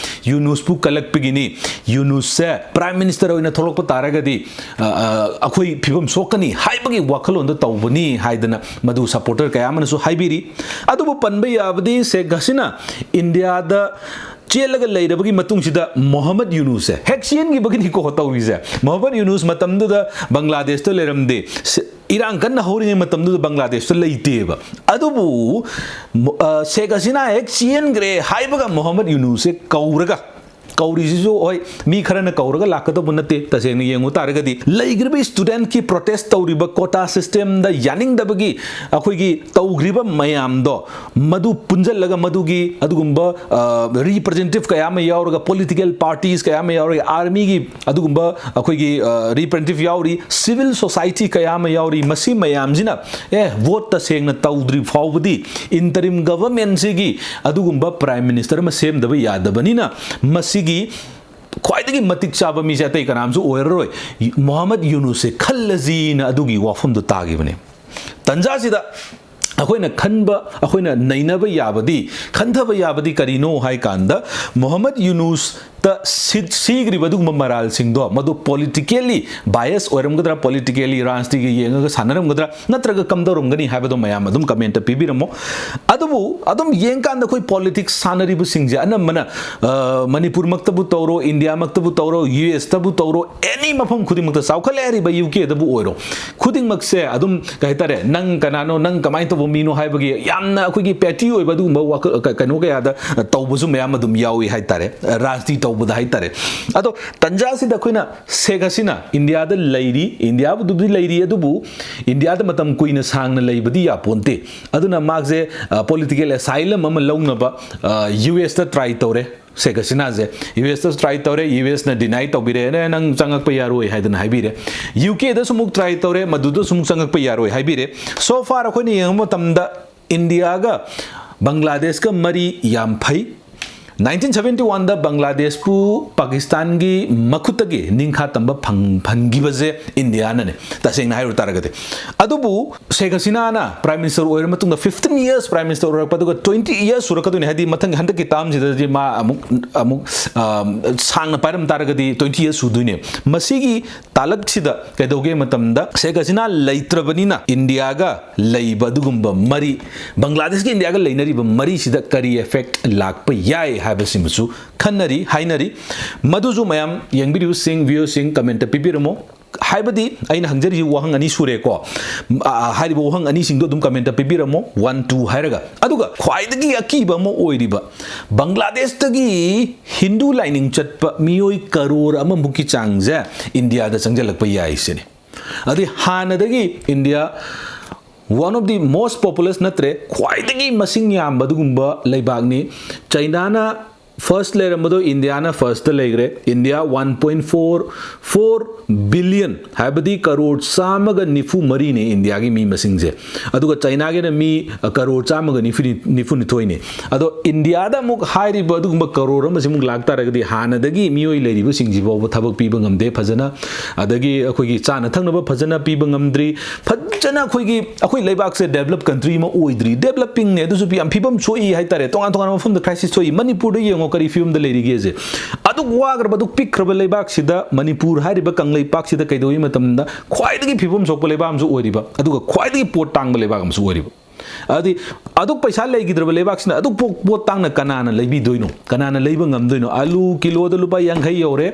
ꯌꯨꯅꯨꯁꯄꯨ ꯀꯜꯂꯛꯄꯒꯤꯅꯤ, ꯌꯨꯅꯨꯁꯁꯦ ꯄ꯭ꯔꯥꯏꯝ ꯃꯤꯅꯤꯁꯇꯔ ꯑꯣꯏꯅ ꯊꯣꯛꯂꯛꯄ ꯇꯥꯔꯒꯗꯤ, ꯑ, ꯑ, ꯑꯩꯈꯣꯏ ꯐꯤꯕꯝ ꯁꯣꯛꯀꯅꯤ ꯍꯥꯏꯕꯒꯤ ꯋꯥꯈꯜꯂꯣꯟꯗ ꯇꯧꯕꯅꯤ ꯍꯥꯏꯗꯅ ꯃꯗꯨ ꯁꯄꯣꯔꯇꯔ ꯀꯌꯥ ꯑꯃꯅꯁꯨ ꯍꯥꯏꯕꯤꯔꯤ꯫ ꯑꯗꯨꯕꯨ ꯄꯟꯕ ꯌꯥꯕꯗꯤ ꯁꯦꯈ ꯍꯁꯤꯅꯥ ꯏꯟꯗꯤꯌꯥꯗ ꯆꯦꯜꯂꯒ ꯂꯩꯔꯕꯒꯤ ꯃꯇꯨꯡꯁꯤꯗ ꯃꯣꯍꯝꯃꯗ ꯌꯨꯅꯨꯁꯁꯦ ꯍꯦꯛ ꯆꯦꯟꯈꯤꯕꯒꯤꯅꯤꯀꯣ ꯇꯧꯔꯤꯁꯦ꯫ ꯃꯣꯍꯝꯃꯗ ꯌꯨꯅꯨꯁ ꯃꯇꯝꯗꯨꯗ ꯕꯪꯒ꯭ꯂꯥꯗꯦꯁꯇ ꯂꯩꯔꯝꯗꯦ꯫ ꯁꯦ-, ꯏꯔꯥꯡ ꯀꯟꯅ ꯍꯧꯔꯤꯉꯩ ꯃꯇꯝꯗꯨꯗ ꯕꯪꯒ꯭ꯂꯥꯗꯦꯁꯇ ꯂꯩꯇꯦꯕ꯫ ꯑꯗꯨꯕꯨ ꯃꯣ-, ꯑ, ꯁꯦꯈ ꯍꯁꯤꯅꯥ ꯍꯦꯛ ꯆꯦꯟꯈ꯭ꯔꯦ ꯍꯥꯏꯕꯒ ꯃꯣꯍꯝꯃꯗ ꯌꯨꯅꯨꯁꯁꯦ ꯀꯧꯔꯒ, ꯀꯧꯔꯤꯁꯤꯁꯨ, ꯍꯣꯏ, ꯃꯤ ꯈꯔꯅ ꯀꯧꯔꯒ ꯂꯥꯛꯀꯗꯧꯕ ꯅꯠꯇꯦ꯫ ꯇꯁꯦꯡꯅ ꯌꯦꯡꯉꯨ ꯇꯥꯔꯒꯗꯤ ꯂꯩꯈ꯭ꯔꯤꯕ studentꯀꯤ protest ꯇꯧꯔꯤꯕ quota systemꯗ ꯌꯥꯅꯤꯡꯗꯕꯒꯤ ꯑꯩꯈꯣꯏꯒꯤ ꯇꯧꯈ꯭ꯔꯤꯕ ꯃꯌꯥꯝꯗꯣ, ꯃꯗꯨ ꯄꯨꯟꯁꯤꯜꯂꯒ ꯃꯗꯨꯒꯤ ꯑꯗꯨꯒꯨꯝꯕ representative ꯀꯌꯥ ꯑꯃ ꯌꯥꯎꯔꯒ, political parties ꯀꯌꯥ ꯑꯃ ꯌꯥꯎꯔꯒ, armyꯒꯤ ꯑꯗꯨꯒꯨꯝꯕ ꯑꯩꯈꯣꯏꯒꯤ representative ꯌꯥꯎꯔꯤ, civil society ꯀꯌꯥ ꯑꯃ ꯌꯥꯎꯔꯤ, ꯃꯁꯤ ꯃꯌꯥꯝꯁꯤꯅ ꯑꯦ vote ꯇꯁꯦꯡꯅ ꯇꯧꯗ꯭ꯔꯤ ꯐꯥꯎꯕꯗꯤ interim governmentꯁꯤꯒꯤ ꯑꯗꯨꯒꯨꯝꯕ prime minister ꯑꯃ ꯁꯦꯝꯗꯕ ꯌꯥꯗꯕꯅꯤꯅ ꯃꯁꯤꯒꯤ ꯈ꯭ꯋꯥꯏꯗꯒꯤ ꯃꯇꯤꯛ ꯆꯥꯕ ꯃꯤꯁꯦ ꯑꯇꯩ ꯀꯅꯥꯝꯁꯨ ꯑꯣꯏꯔꯔꯣꯏ, ꯃꯣꯍꯝꯃꯗ ꯌꯨꯅꯨꯁꯁꯦ ꯈꯜꯂꯁꯤꯅ ꯑꯗꯨꯒꯤ ꯋꯥꯐꯝꯗꯣ ꯇꯥꯈꯤꯕꯅꯦ꯫ ꯇꯟꯖꯥꯁꯤꯗ ꯑꯩꯈꯣꯏꯅ ꯈꯟꯕ, ꯑꯩꯈꯣꯏꯅ ꯅꯩꯅꯕ ꯌꯥꯕꯗꯤ, ꯈꯟꯊꯕ ꯌꯥꯕꯗꯤ ꯀꯔꯤꯅꯣ ꯍꯥꯏ ꯀꯥꯟꯗ, ꯃꯣꯍꯝꯃꯗ ꯌꯨꯅꯨꯁꯇ ꯁꯤ-, ꯁꯤꯈ꯭ꯔꯤꯕ ꯑꯗꯨꯒꯨꯝꯕ ꯃꯔꯥꯜꯁꯤꯡꯗꯣ ꯃꯗꯨ politically bias ꯑꯣꯏꯔꯝꯒꯗ꯭ꯔꯥ, politically ꯔꯥꯖꯅꯤꯇꯤꯒ ꯌꯦꯡꯉꯒ ꯁꯥꯟꯅꯔꯝꯒꯗ꯭ꯔꯥ, ꯅꯠꯇ꯭ꯔꯒ ꯀꯝꯗꯧꯔꯝꯒꯅꯤ ꯍꯥꯏꯕꯗꯣ ꯃꯌꯥꯝ ꯑꯗꯨꯝ commentꯇ ꯄꯤꯕꯤꯔꯝꯃꯣ꯫ ꯑꯗꯨꯕꯨ ꯑꯗꯨꯝ ꯌꯦꯡꯀꯥꯟꯗ ꯑꯩꯈꯣꯏ politics ꯁꯥꯟꯅꯔꯤꯕꯁꯤꯡꯁꯦ ꯑꯅꯝꯕꯅ, ꯑ, ꯃꯅꯤꯄꯨꯔꯃꯛꯇꯕꯨ ꯇꯧꯔꯣ, ꯏꯟꯗꯤꯌꯥꯃꯛꯇꯕꯨ ꯇꯧꯔꯣ, ꯌꯨ ꯑꯦꯁꯇꯕꯨ ꯇꯧꯔꯣ, any ꯃꯐꯝ ꯈꯨꯗꯤꯡꯃꯛꯇ, ꯆꯥꯎꯈꯠꯂꯦ ꯍꯥꯏꯔꯤꯕ ꯌꯨ ꯀꯦꯗꯕꯨ ꯑꯣꯏꯔꯣ, ꯈꯨꯗꯤꯡꯃꯛꯁꯦ ꯑꯗꯨꯝ, ꯀꯩ ꯍꯥꯏꯇꯥꯔꯦ, ꯅꯪ ꯀꯅꯥꯅꯣ, ꯅꯪ ꯀꯃꯥꯏꯅ ꯇꯧꯕ ꯃꯤꯅꯣ ꯍꯥꯏꯕꯒꯤ ꯌꯥꯝꯅ ꯑꯩꯈꯣꯏꯒꯤ petty ꯑꯣꯏꯕ ꯑꯗꯨꯒꯨꯝꯕ ꯋꯥꯈꯜ, ꯀ-, ꯀꯩꯅꯣ ꯀꯌꯥꯗ, ꯑ, ꯇꯧꯕꯁꯨ ꯃꯌꯥꯝ ꯑꯗꯨꯝ ꯌꯥꯎꯏ ꯍꯥꯏꯇꯥꯔꯦ, ꯑ, ꯔꯥꯖꯅꯤꯇꯤ ꯇꯧꯕꯗ ꯍꯥꯏꯇꯥꯔꯦ꯫ ꯑꯗꯣ ꯇꯟꯖꯥꯁꯤꯗ ꯑꯩꯈꯣꯏꯅ ꯁꯦꯈ ꯍꯁꯤꯅꯥ ꯏꯟꯗꯤꯌꯥꯗ ꯂꯩꯔꯤ, ꯏꯟꯗꯤꯌꯥꯕꯨꯗꯤ ꯂꯩꯔꯤ, ꯑꯗꯨꯕꯨ ꯏꯟꯗꯤꯌꯥꯗ ꯃꯇꯝ ꯀꯨꯏꯅ ꯁꯥꯡꯅ ꯂꯩꯕꯗꯤ ꯌꯥꯄꯣꯟꯇꯦ꯫ ꯑꯗꯨꯅ ꯃꯥꯁꯦ, ꯑ, political asylum ꯑꯃ ꯂꯧꯅꯕ, ꯑ, ꯌꯨ ꯑꯦꯁꯇ try ꯇꯧꯔꯦ꯫ ꯁꯦꯈ ꯍꯁꯤꯅꯥꯁꯦ ꯌꯨ ꯑꯦꯁꯇ try ꯇꯧꯔꯦ, ꯌꯨ ꯑꯦꯁꯅ deny ꯇꯧꯕꯤꯔꯦ, "ꯑꯦ, ꯅꯪ ꯆꯪꯉꯛꯄ ꯌꯥꯔꯣꯏ" ꯍꯥꯏꯗꯅ ꯍꯥꯏꯕꯤꯔꯦ꯫ ꯌꯨ ꯀꯦꯗꯁꯨ ꯑꯃꯨꯛ try ꯇꯧꯔꯦ, ꯃꯗꯨꯗꯁꯨ ꯑꯃꯨꯛ ꯆꯪꯉꯛꯄ ꯌꯥꯔꯣꯏ ꯍꯥꯏꯕꯤꯔꯦ꯫ So far ꯑꯩꯈꯣꯏꯅ ꯌꯦꯡꯕ ꯃꯇꯝꯗ ꯏꯟꯗꯤꯌꯥꯒ ꯕꯪꯒ꯭ꯂꯥꯗꯦꯁꯀ ꯃꯔꯤ ꯌꯥꯝ ꯐꯩ꯫ ꯅꯥꯏꯟꯇꯤꯟ ꯁꯚꯦꯟꯇꯤ ꯋꯥꯟꯗ ꯕꯪꯒ꯭ꯂꯥꯗꯦꯁꯄꯨ ꯄꯥꯀꯤꯁꯇꯥꯟꯒꯤ ꯃꯈꯨꯠꯇꯒꯤ ꯅꯤꯡꯈꯥ ꯇꯝꯕ ꯐꯪ-, ꯐꯪꯈꯤꯕꯁꯦ ꯏꯟꯗꯤꯌꯥꯅꯅꯦ, ꯇꯁꯦꯡꯅ ꯍꯥꯏꯔꯨ ꯇꯥꯔꯒꯗꯤ꯫ ꯑꯗꯨꯕꯨ ꯁꯦꯈ ꯍꯁꯤꯅꯥꯅ prime minister ꯑꯣꯏꯔ ꯃꯇꯨꯡꯗ fifteen years prime minister ꯑꯣꯏꯔꯛꯄ, ꯑꯗꯨꯒ twenty years ꯁꯨꯔꯛꯀꯗꯣꯏꯅꯦ, ꯍꯥꯏꯗꯤ ꯃꯊꯪꯒꯤ ꯍꯟꯗꯛꯀꯤ termꯁꯤꯗꯗꯤ ꯃꯥ ꯑꯃꯨꯛ, ꯑꯃꯨꯛ, ꯑ, ꯁꯥꯡꯅ ꯄꯥꯏꯔꯝ ꯇꯥꯔꯒꯗꯤ twenty years ꯁꯨꯗꯣꯏꯅꯦ꯫ ꯃꯁꯤꯒꯤ ꯇꯥꯂꯛꯁꯤꯗ ꯀꯩꯗꯧꯒꯦ ꯃꯇꯝꯗ ꯁꯦꯈ ꯍꯁꯤꯅꯥ ꯂꯩꯇ꯭ꯔꯕꯅꯤꯅ ꯏꯟꯗꯤꯌꯥꯒ ꯂꯩꯕ ꯑꯗꯨꯒꯨꯝꯕ ꯃꯔꯤ, ꯕꯪꯒ꯭ꯂꯥꯗꯦꯁꯀ ꯏꯟꯗꯤꯌꯥꯒ ꯂꯩꯅꯔꯤꯕ ꯃꯔꯤꯁꯤꯗ ꯀꯔꯤ effect ꯂꯥꯛꯄ ꯌꯥꯏ ꯍꯥꯏꯕꯁꯤꯃꯁꯨ ꯈꯟꯅꯔꯤ, ꯍꯥꯏꯅꯔꯤ꯫ ꯃꯗꯨꯁꯨ ꯃꯌꯥꯝ ꯌꯦꯡꯕꯤꯔꯤꯕꯁꯤꯡ, viewerꯁꯤꯡ commentꯇ ꯄꯤꯕꯤꯔꯝꯃꯣ꯫ ꯍꯥꯏꯕꯗꯤ ꯑꯩꯅ ꯍꯪꯖꯔꯤꯁꯤ ꯋꯥꯍꯪ ꯑꯅꯤ ꯁꯨꯔꯦꯀꯣ꯫ ꯑ, ꯍꯥꯏꯔꯤꯕ ꯋꯥꯍꯪ ꯑꯅꯤꯁꯤꯡꯗꯣ ꯑꯗꯨꯝ ꯀꯃꯦꯟꯇ ꯄꯤꯕꯤꯔꯝꯃꯣ, ꯋꯥꯟ ꯇꯨ ꯍꯥꯏꯔꯒ꯫ ꯑꯗꯨꯒ ꯈ꯭ꯋꯥꯏꯗꯒꯤ ꯑꯀꯤꯕ ꯑꯃ ꯑꯣꯏꯔꯤꯕ ꯕꯪꯒ꯭ꯂꯥꯗꯦꯁꯇꯒꯤ ꯍꯤꯟꯗꯨ ꯂꯥꯏꯅꯤꯡ ꯆꯠꯄ ꯃꯤꯑꯣꯏ ꯀꯔꯣꯔ ꯑꯃꯃꯨꯛꯀꯤ ꯆꯥꯡꯁꯦ ꯏꯟꯗꯤꯌꯥꯗ ꯆꯪꯁꯤꯜꯂꯛꯄ ꯌꯥꯏ ꯁꯤꯅꯤ꯫ ꯑꯗꯩ ꯍꯥꯟꯅꯗꯒꯤ India one of the most populous ꯅꯠꯇ꯭ꯔꯦ, ꯈ꯭ꯋꯥꯏꯗꯒꯤ ꯃꯁꯤꯡ ꯌꯥꯝꯕ ꯑꯗꯨꯒꯨꯝꯕ ꯂꯩꯕꯥꯛꯅꯤ꯫ ꯆꯩꯅꯥꯅ ꯐꯥꯔꯁ ꯂꯩꯔꯝꯕꯗꯣ ꯏꯟꯗꯤꯌꯥꯅ ꯐꯥꯔꯁꯇ ꯂꯩꯈ꯭ꯔꯦ꯫ India one point four four billion, ꯍꯥꯏꯕꯗꯤ ꯀꯔꯣꯔ ꯆꯥꯝꯃꯒ ꯅꯤꯐꯨ ꯃꯔꯤꯅꯦ ꯏꯟꯗꯤꯌꯥꯒꯤ ꯃꯤ ꯃꯁꯤꯡꯁꯦ꯫ ꯑꯗꯨꯒ ꯆꯩꯅꯥꯒꯤꯅ ꯃꯤ, ꯑ, ꯀꯔꯣꯔ ꯆꯥꯝꯃꯒ ꯅꯤꯐꯨ, ꯅꯤꯐꯨꯅꯤꯊꯣꯏꯅꯤ꯫ ꯑꯗꯣ ꯏꯟꯗꯤꯌꯥꯗ ꯑꯃꯨꯛ ꯍꯥꯏꯔꯤꯕ ꯑꯗꯨꯒꯨꯝꯕ ꯀꯔꯣꯔ ꯑꯃꯁꯤꯃꯨꯛ ꯂꯥꯛꯇꯥꯔꯒꯗꯤ ꯍꯥꯟꯅꯗꯒꯤ ꯃꯤꯑꯣꯏ ꯂꯩꯔꯤꯕꯁꯤꯡꯁꯤ ꯐꯥꯎꯕ ꯊꯕꯛ ꯄꯤꯕ ꯉꯝꯗꯦ ꯐꯖꯅ, ꯑꯗꯒꯤ ꯑꯩꯈꯣꯏꯒꯤ ꯆꯥꯅ ꯊꯛꯅꯕ ꯐꯖꯅ ꯄꯤꯕ ꯉꯝꯗ꯭ꯔꯤ꯫ ꯐꯖꯅ ꯑꯩꯈꯣꯏꯒꯤ, ꯑꯩꯈꯣꯏ ꯂꯩꯕꯥꯛꯁꯦ ꯗꯦꯕꯂꯞ ꯀꯟꯇ꯭ꯔꯤ ꯑꯃ ꯑꯣꯏꯗ꯭ꯔꯤ, ꯗꯦꯕꯂꯞꯄꯤꯡꯅꯦ, ꯑꯗꯨꯁꯨ ꯌꯥꯝ ꯐꯤꯕꯝ ꯁꯣꯛꯏ ꯍꯥꯏꯇꯥꯔꯦ꯫ ꯇꯣꯉꯥꯟ ꯇꯣꯉꯥꯟꯕ ꯃꯐꯝꯗ ꯀ꯭ꯔꯥꯏꯁꯤꯁ ꯊꯣꯛꯏ꯫ ꯃꯅꯤꯄꯨꯔꯗ ꯌꯦꯡꯉꯣ ꯀꯔꯤ ꯐꯤꯕꯝꯗ ꯂꯩꯔꯤꯒꯦꯁꯦ꯫ ꯑꯗꯨꯛ ꯋꯥꯈ꯭ꯔꯕ, ꯑꯗꯨꯛ ꯄꯤꯛꯈ꯭ꯔꯕ ꯂꯩꯕꯥꯛꯁꯤꯗ, ꯃꯅꯤꯄꯨꯔ ꯍꯥꯏꯔꯤꯕ ꯀꯪꯂꯩꯄꯥꯛꯁꯤꯗ ꯀꯩꯗꯧꯏ ꯃꯇꯝꯗ ꯈ꯭ꯋꯥꯏꯗꯒꯤ ꯐꯤꯕꯝ ꯁꯣꯛꯄ ꯂꯩꯕꯥꯛ ꯑꯃꯁꯨ ꯑꯣꯏꯔꯤꯕ, ꯑꯗꯨꯒ ꯈ꯭ꯋꯥꯏꯗꯒꯤ ꯄꯣꯠ ꯇꯥꯡꯕ ꯂꯩꯕꯥꯛ ꯑꯃꯁꯨ ꯑꯣꯏꯔꯤꯕ꯫ ꯑꯗꯨꯗꯤ ꯑꯗꯨꯛ ꯄꯩꯁꯥ ꯂꯩꯈꯤꯗ꯭ꯔꯕ ꯂꯩꯕꯥꯛꯁꯤꯅ ꯑꯗꯨꯛ ꯄꯣ-, ꯄꯣꯠ ꯇꯥꯡꯅ ꯀꯅꯥꯅ ꯂꯩꯕꯤꯗꯣꯏꯅꯣ? ꯀꯅꯥꯅ ꯂꯩꯕ ꯉꯝꯗꯣꯏꯅꯣ? ꯑꯂꯨ ꯀꯤꯂꯣꯗ ꯂꯨꯄꯥ ꯌꯥꯡꯈꯩ ꯌꯧꯔꯦ꯫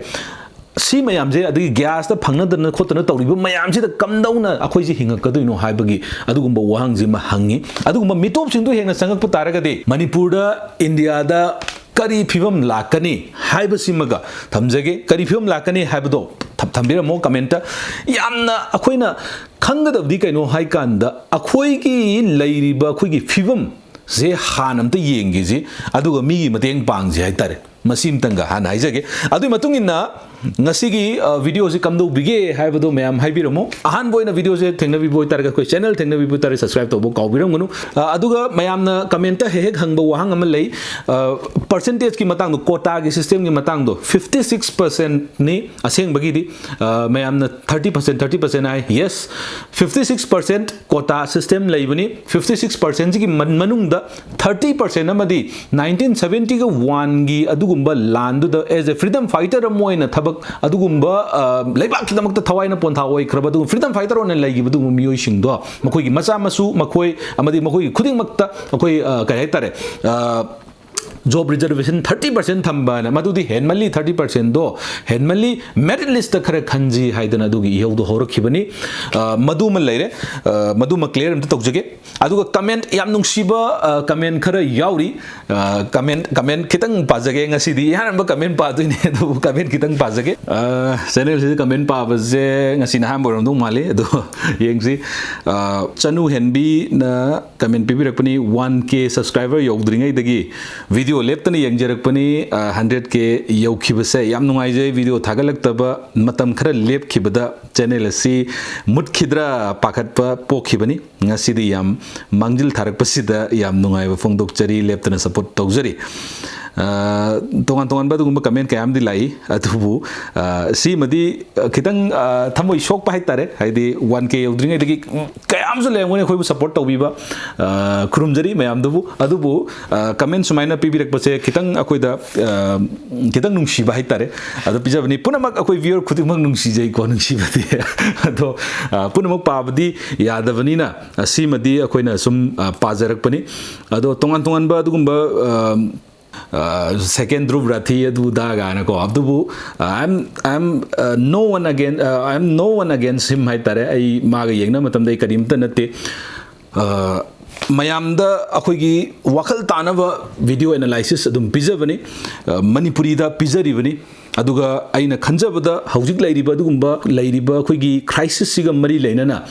ꯁꯤ ꯃꯌꯥꯝꯁꯦ, ꯑꯗꯒꯤ ꯒ꯭ꯌꯥꯁꯇ ꯐꯪꯅꯗꯅ ꯈꯣꯠꯇꯅ ꯇꯧꯔꯤꯕ ꯃꯌꯥꯝꯁꯤꯗ ꯀꯝꯗꯧꯅ ꯑꯩꯈꯣꯏꯁꯦ ꯍꯤꯡꯉꯛꯀꯗꯣꯏꯅꯣ ꯍꯥꯏꯕꯒꯤ ꯑꯗꯨꯒꯨꯝꯕ ꯋꯥꯍꯪꯁꯤꯃ ꯍꯪꯉꯤ꯫ ꯑꯗꯨꯒꯨꯝꯕ ꯃꯤꯇꯣꯞꯁꯤꯡꯗꯨ ꯍꯦꯟꯅ ꯆꯪꯉꯛꯄ ꯇꯥꯔꯒꯗꯤ ꯃꯅꯤꯄꯨꯔꯗ, ꯏꯟꯗꯤꯌꯥꯗ ꯀꯔꯤ ꯐꯤꯕꯝ ꯂꯥꯛꯀꯅꯤ ꯍꯥꯏꯕꯁꯤꯃꯒ ꯊꯝꯖꯒꯦ꯫ ꯀꯔꯤ ꯐꯤꯕꯝ ꯂꯥꯛꯀꯅꯤ ꯍꯥꯏꯕꯗꯣ ꯊꯝ-, ꯊꯝꯕꯤꯔꯝꯃꯣ ꯀꯃꯦꯟꯇ꯫ ꯌꯥꯝꯅ ꯑꯩꯈꯣꯏꯅ ꯈꯪꯒꯗꯕꯗꯤ ꯀꯩꯅꯣ ꯍꯥꯏ ꯀꯥꯟꯗ, ꯑꯩꯈꯣꯏꯒꯤ ꯂꯩꯔꯤꯕ ꯑꯩꯈꯣꯏꯒꯤ ꯐꯤꯕꯝꯁꯦ ꯍꯥꯟꯅ ꯑꯝꯇ ꯌꯦꯡꯒꯦꯁꯤ, ꯑꯗꯨꯒ ꯃꯤꯒꯤ ꯃꯇꯦꯡ ꯄꯥꯡꯁꯤ ꯍꯥꯏꯇꯥꯔꯦ꯫ ꯃꯁꯤ ꯑꯃꯇꯪꯒ ꯍꯥꯟꯅ ꯍꯥꯏꯖꯒꯦ꯫ ꯑꯗꯨꯒꯤ ꯃꯇꯨꯡ ꯏꯟꯅ ꯉꯁꯤꯒꯤ, ꯑ, ꯚꯤꯗꯤꯑꯣꯁꯤ ꯀꯝꯗꯧꯕꯤꯒꯦ ꯍꯥꯏꯕꯗꯣ ꯃꯌꯥꯝ ꯍꯥꯏꯕꯤꯔꯝꯃꯣ꯫ ꯑꯍꯥꯟꯕ ꯑꯣꯏꯅ ꯚꯤꯗꯤꯑꯣꯁꯦ ꯊꯦꯡꯅꯕꯤꯕ ꯑꯣꯏꯇꯥꯔꯒꯗꯤ, ꯑꯩꯈꯣꯏ ꯆꯦꯅꯦꯜ ꯊꯦꯡꯅꯕꯤꯕ ꯑꯣꯏꯇꯥꯔꯒꯗꯤ, ꯁꯕꯁꯀ꯭ꯔꯥꯏꯕ ꯇꯧꯕ ꯀꯥꯎꯕꯤꯔꯝꯒꯅꯨ꯫ ꯑ, ꯑꯗꯨꯒ ꯃꯌꯥꯝꯅ ꯀꯃꯦꯟꯇ ꯍꯦꯛ ꯍꯦꯛ ꯍꯪꯕ ꯋꯥꯍꯪ ꯑꯃ ꯂꯩ, ꯑ, ꯄꯔꯁꯦꯟꯇꯦꯖꯀꯤ ꯃꯇꯥꯡꯗꯣ, ꯀꯣꯇꯥꯒꯤ ꯁꯤꯁꯇꯦꯝꯒꯤ ꯃꯇꯥꯡꯗꯣ꯫ ꯐꯤꯐꯇꯤ ꯁꯤꯛꯁ ꯄꯔꯁꯦꯟꯠꯅꯤ ꯑꯁꯦꯡꯕꯒꯤꯗꯤ, ꯑ, ꯃꯌꯥꯝꯅ ꯊꯥꯔꯇꯤ ꯄꯔꯁꯦꯟꯠ, ꯊꯥꯔꯇꯤ ꯄꯔꯁꯦꯟꯠ ꯍꯥꯏ꯫ ꯌꯦꯁ, ꯐꯤꯐꯇꯤ ꯁꯤꯛꯁ ꯄꯔꯁꯦꯟꯠ ꯀꯣꯇꯥ ꯁꯤꯁꯇꯦꯝ ꯂꯩꯕꯅꯤ꯫ ꯐꯤꯐꯇꯤ ꯁꯤꯛꯁ ꯄꯔꯁꯦꯟꯠꯁꯤꯒꯤ ꯃꯅꯨꯡꯗ ꯊꯥꯔꯇꯤ ꯄꯔꯁꯦꯟꯠ ꯑꯃꯗꯤ ꯅꯥꯏꯟꯇꯤꯟ ꯁꯕꯦꯟꯇꯤꯒ ꯋꯥꯟꯒꯤ ꯑꯗꯨꯒꯨꯝꯕ ꯂꯥꯟꯗꯨꯗ as a freedom fighter ꯑꯃ ꯑꯣꯏꯅ ꯊꯕꯛ, ꯑꯗꯨꯒꯨꯝꯕ, ꯑ, ꯂꯩꯕꯥꯛꯀꯤꯗꯃꯛꯇ ꯊꯋꯥꯏꯅ ꯄꯣꯟꯊꯥ ꯑꯣꯏꯈ꯭ꯔꯕ ꯑꯗꯨꯒꯨꯝꯕ freedom fighter ꯑꯣꯏꯅ ꯂꯩꯈꯤꯕ ꯑꯗꯨꯒꯨꯝꯕ ꯃꯤꯑꯣꯏꯁꯤꯡꯗꯣ, ꯃꯈꯣꯏꯒꯤ ꯃꯆꯥ ꯃꯁꯨ, ꯃꯈꯣꯏ ꯑꯃꯗꯤ ꯃꯈꯣꯏꯒꯤ ꯈꯨꯗꯤꯡꯃꯛꯇ ꯑꯩꯈꯣꯏ, ꯑ, ꯀꯔꯤ ꯍꯥꯏꯇꯥꯔꯦ, ꯑ, job reservation thirty percent ꯊꯝꯕꯅ, ꯃꯗꯨꯗꯤ ꯍꯦꯟꯃꯜꯂꯤ, thirty percentꯗꯣ ꯍꯦꯟꯃꯜꯂꯤ, merit listꯇ ꯈꯔ ꯈꯟꯁꯤ ꯍꯥꯏꯗꯅ ꯑꯗꯨꯒꯤ ꯏꯍꯧꯗꯣ ꯍꯧꯔꯛꯈꯤꯕꯅꯤ꯫ ꯑ, ꯃꯗꯨꯃ ꯂꯩꯔꯦ꯫ ꯑ, ꯃꯗꯨꯃ clear ꯑꯝꯇ ꯇꯧꯖꯒꯦ꯫ ꯑꯗꯨꯒ comment ꯌꯥꯝ ꯅꯨꯡꯁꯤꯕ, ꯑ, comment ꯈꯔ ꯌꯥꯎꯔꯤ꯫ ꯑ, comment, comment ꯈꯤꯇꯪ ꯄꯥꯖꯒꯦ ꯉꯁꯤꯗꯤ꯫ ꯏꯍꯥꯟ ꯍꯥꯟꯕ comment ꯄꯥꯗꯣꯏꯅꯦ, ꯑꯗꯨꯕꯨ comment ꯈꯤꯇꯪ ꯄꯥꯖꯒꯦ꯫ ꯑ, channelꯁꯤꯗ comment ꯄꯥꯕꯁꯦ ꯉꯁꯤꯅ ꯑꯍꯥꯟꯕ ꯑꯣꯏꯔꯝꯗꯧ ꯃꯥꯜꯂꯤ꯫ ꯑꯗꯣ ꯌꯦꯡꯁꯤ꯫ ꯑ, ꯆꯅꯨ ꯍꯦꯟꯕꯤꯅ comment ꯄꯤꯕꯤꯔꯛꯄꯅꯤ, "One K subscriber ꯌꯧꯗ꯭ꯔꯤꯉꯩꯗꯒꯤ video ꯂꯦꯞꯇꯅ ꯌꯦꯡꯖꯔꯛꯄꯅꯤ꯫ ꯑ, hundred K ꯌꯧꯈꯤꯕꯁꯦ ꯌꯥꯝ ꯅꯨꯡꯉꯥꯏꯖꯩ꯫ Video ꯊꯥꯒꯠꯂꯛꯇꯕ ꯃꯇꯝ ꯈꯔ ꯂꯦꯞꯈꯤꯕꯗ channel ꯑꯁꯤ ꯃꯨꯠꯈꯤꯗ꯭ꯔꯥ ꯄꯥꯈꯠꯄ ꯄꯣꯛꯈꯤꯕꯅꯤ꯫ ꯉꯁꯤꯗꯤ ꯌꯥꯝ ꯃꯥꯡꯖꯤꯜ ꯊꯥꯔꯛꯄꯁꯤꯗ ꯌꯥꯝ ꯅꯨꯡꯉꯥꯏꯕ ꯐꯣꯡꯗꯣꯛꯆꯔꯤ, ꯂꯦꯞꯇꯅ support ꯇꯧꯖꯔꯤ"꯫ ꯑ, ꯇꯣꯉꯥꯟ ꯇꯣꯉꯥꯟꯕ ꯑꯗꯨꯒꯨꯝꯕ comment ꯀꯌꯥ ꯑꯃꯗꯤ ꯂꯥꯛꯏ, ꯑꯗꯨꯕꯨ, ꯑ, ꯁꯤꯃꯗꯤ, ꯑ, ꯈꯤꯇꯪ, ꯑ, ꯊꯃꯣꯏ ꯁꯣꯛꯄ ꯍꯥꯏꯇꯥꯔꯦ꯫ ꯍꯥꯏꯗꯤ one K ꯌꯧꯗ꯭ꯔꯤꯉꯩꯗꯒꯤ ꯀꯌꯥ ꯑꯃꯁꯨ ꯂꯩꯔꯝꯒꯅꯤ ꯑꯩꯈꯣꯏꯕꯨ support ꯇꯧꯕꯤꯕ, ꯑ, ꯈꯨꯔꯨꯝꯖꯔꯤ ꯃꯌꯥꯝꯗꯨꯕꯨ꯫ ꯑꯗꯨꯕꯨ, ꯑ, comment ꯁꯨꯃꯥꯏꯅ ꯄꯤꯕꯤꯔꯛꯄꯁꯦ ꯈꯤꯇꯪ ꯑꯩꯈꯣꯏꯗ, ꯑ, ꯈꯤꯇꯪ ꯅꯨꯡꯁꯤꯕ ꯍꯥꯏꯇꯥꯔꯦ꯫ ꯑꯗꯣ ꯄꯤꯖꯕꯅꯤ꯫ ꯄꯨꯝꯅꯃꯛ ꯑꯩꯈꯣꯏ viewer ꯈꯨꯗꯤꯡꯃꯛ ꯅꯨꯡꯁꯤꯖꯩꯀꯣ, ꯅꯨꯡꯁꯤꯕꯗꯤ꯫ ꯑꯗꯣ, ꯑ, ꯄꯨꯝꯅꯃꯛ ꯄꯥꯕꯗꯤ ꯌꯥꯗꯕꯅꯤꯅ, ꯑ, ꯁꯤꯃꯗꯤ ꯑꯩꯈꯣꯏꯅ ꯁꯨꯝ, ꯑ, ꯄꯥꯖꯔꯛꯄꯅꯤ꯫ ꯑꯗꯣ ꯇꯣꯉꯥꯟ ꯇꯣꯉꯥꯟꯕ ꯑꯗꯨꯒꯨꯝꯕ, ꯑ, ꯑ, second Dhruv Rathi ꯑꯗꯨ ꯑꯗꯥ ꯀꯥꯏꯅꯀꯣ, ꯑꯗꯨꯕꯨ, ꯑ, I'm, I'm, uh, no one against, uh, I'm no one against him ꯍꯥꯏꯇꯥꯔꯦ꯫ ꯑꯩ ꯃꯥꯒ ꯌꯦꯡꯅꯕ ꯃꯇꯝꯗ ꯑꯩ ꯀꯔꯤꯝꯇ ꯅꯠꯇꯦ꯫ ꯑ, ꯃꯌꯥꯝꯗ ꯑꯩꯈꯣꯏꯒꯤ ꯋꯥꯈꯜ ꯇꯥꯅꯕ video analysis ꯑꯗꯨꯝ ꯄꯤꯖꯕꯅꯤ, ꯑ, ꯃꯅꯤꯄꯨꯔꯤꯗ ꯄꯤꯖꯔꯤꯕꯅꯤ꯫ ꯑꯗꯨꯒ ꯑꯩꯅ ꯈꯟꯖꯕꯗ ꯍꯧꯖꯤꯛ ꯂꯩꯔꯤꯕ ꯑꯗꯨꯒꯨꯝꯕ, ꯂꯩꯔꯤꯕ ꯑꯩꯈꯣꯏꯒꯤ crisisꯁꯤꯒ ꯃꯔꯤ ꯂꯩꯅꯅ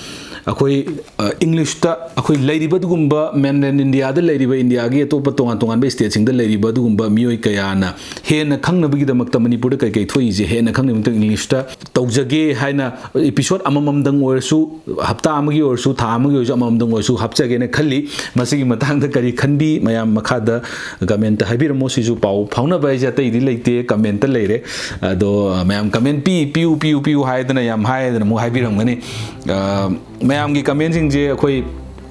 ꯑꯩꯈꯣꯏ, ꯑ, Englishꯇ ꯑꯩꯈꯣꯏ ꯂꯩꯔꯤꯕ ꯑꯗꯨꯒꯨꯝꯕ mainland Indiaꯗ ꯂꯩꯔꯤꯕ, Indiaꯒꯤ ꯑꯇꯣꯞꯄ ꯇꯣꯉꯥꯟ ꯇꯣꯉꯥꯟꯕ stateꯁꯤꯡꯗ ꯂꯩꯔꯤꯕ ꯑꯗꯨꯒꯨꯝꯕ ꯃꯤꯑꯣꯏ ꯀꯌꯥꯅ ꯍꯦꯟꯅ ꯈꯪꯅꯕꯒꯤꯗꯃꯛꯇ ꯃꯅꯤꯄꯨꯔꯗ ꯀꯩ ꯀꯩ ꯊꯣꯛꯏꯁꯦ ꯍꯦꯟꯅ ꯈꯪꯅꯕꯒꯤꯗꯃꯛꯇ Englishꯇ ꯇꯧꯖꯒꯦ ꯍꯥꯏꯅ episode ꯑꯃꯃꯝꯗꯪ ꯑꯣꯏꯔꯁꯨ, ꯍꯞꯇꯥ ꯑꯃꯒꯤ ꯑꯣꯏꯔꯁꯨ, ꯊꯥ ꯑꯃꯒꯤ ꯑꯣꯏꯔꯁꯨ, ꯑꯃꯃꯝꯗꯪ ꯑꯣꯏꯔꯁꯨ ꯍꯥꯞꯆꯒꯦꯅ ꯈꯜꯂꯤ꯫ ꯃꯁꯤꯒꯤ ꯃꯇꯥꯡꯗ ꯀꯔꯤ ꯈꯟꯕꯤ? ꯃꯌꯥꯝ ꯃꯈꯥꯗ comment ꯍꯥꯏꯕꯤꯔꯝꯃꯣ꯫ ꯁꯤꯁꯨ ꯄꯥꯎ ꯐꯥꯎꯅꯕ ꯍꯥꯏꯁꯦ ꯑꯇꯩꯗꯤ ꯂꯩꯇꯦ, commentꯇ ꯂꯩꯔꯦ꯫ ꯑꯗꯣ, ꯑ, ꯃꯌꯥꯝ comment ꯄꯤ, ꯄꯤꯌꯨ, ꯄꯤꯌꯨ, ꯄꯤꯌꯨ ꯍꯥꯏꯗꯅ ꯌꯥꯝ ꯍꯥꯏꯗꯅ ꯑꯃꯨꯛ ꯍꯥꯏꯕꯤꯔꯝꯒꯅꯤ꯫ ꯑ, ꯃꯌꯥꯝꯒꯤ commentꯁꯤꯡꯁꯦ ꯑꯩꯈꯣꯏ